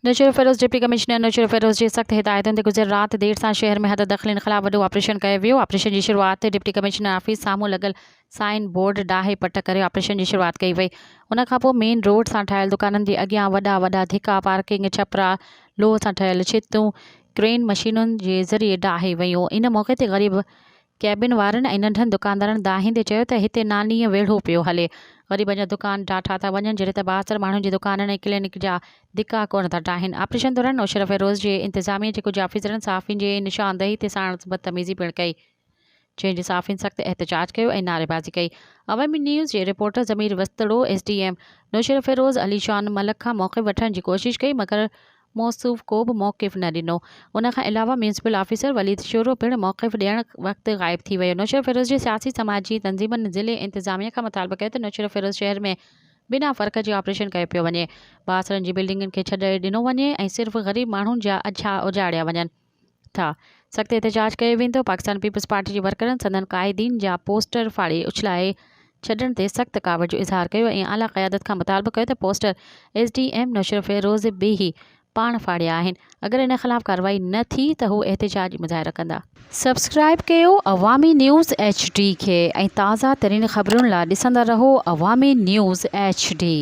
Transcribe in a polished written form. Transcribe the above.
Naushahro Feroze, deputy commissioner Naushahro Feroze جي سخت هدايتن تي گذريل رات دير سان شهر ۾ حد دخلين خلاف وڏو آپريشن ڪيو ويو، آپريشن جي شروعات ڊپٽي ڪمشنر آفيس سامهون لڳل سائن بورڊ ڊاهي پٽ ڪري آپريشن جي شروعات ڪئي وئي، ان کانپوء مين روڊ سان ٺاهيل دڪانن جي اڳيان وڏا وڏا ڌڪا، پارڪنگ ڇپرا، لوهه سان ٺهيل ڇتون ڪرين مشينن جي ذريعي ڊاهي ويون، ان موقعي تي غريب ڪيبن وارن ۽ ننڍن دڪاندارن دانهيندي چيو ته هتي نانيء ويڙهو پيو هلي، غريبن جا دڪان ڊاٺا ٿا وڃن، جڏهن ته بااثر ماڻهن جي دڪانن ۽ ڪلينڪ جا ڌڪا ڪونه ٿا ڊاهين. آپريشن دوران نوشهروفيروز جي انتظاميه جي ڪجهه آفيسرن صحافين جي نشاندهي تي ساڻس بدتميزي پڻ ڪئي، جنهن جي صحافين سخت احتجاج ڪيو ۽ نعريبازي ڪئي. عوامي نيوز جي reporter Zamir Wastro S D M Naushahro Feroze Ali Shan Malik کان موقف وٺڻ جي ڪوشش ڪئي مگر موصوف ڪو به موقف نه ڏنو. ان کان علاوه ميونسپل آفيسر وليد شورو پڻ موقف ڏيڻ وقت غائب ٿي ويو. نوشهروفيروز جي سياسي سماجي تنظيمن ضلعي انتظاميه کان مطالبو ڪيو ته نوشهروفيروز شهر ۾ بنا فرق جي آپريشن ڪيو پيو وڃي، بااثرن جي بلڊنگن کي ڇڏي ڏنو وڃي ۽ صرف غريب ماڻهن جا اجها اجاڙيا وڃن ٿا، سخت احتجاج ڪيو ويندو، پاڪستان پيپلز پارٽي جي ورڪرن سندن قائدين جا پوسٽر ڦاڙي اڇلائي ڇڏڻ تي سخت ڪاوڙ جو اظهار ڪيو ۽ اعليٰ قيادت کان مطالبو ڪيو ته poster S D M Naushahro Feroze بيهي پاڻ ڦاڙيا آهن اگر ان خلاف ڪارروائي نه ٿي ته هو احتجاجي مظاهرا ڪندا. سبسڪرائيب ڪيو عوامي نيوز ايڇ ڊي کي ۽ تازه ترين خبرن لا ڏسندا رهو عوامي نيوز ايڇ ڊي.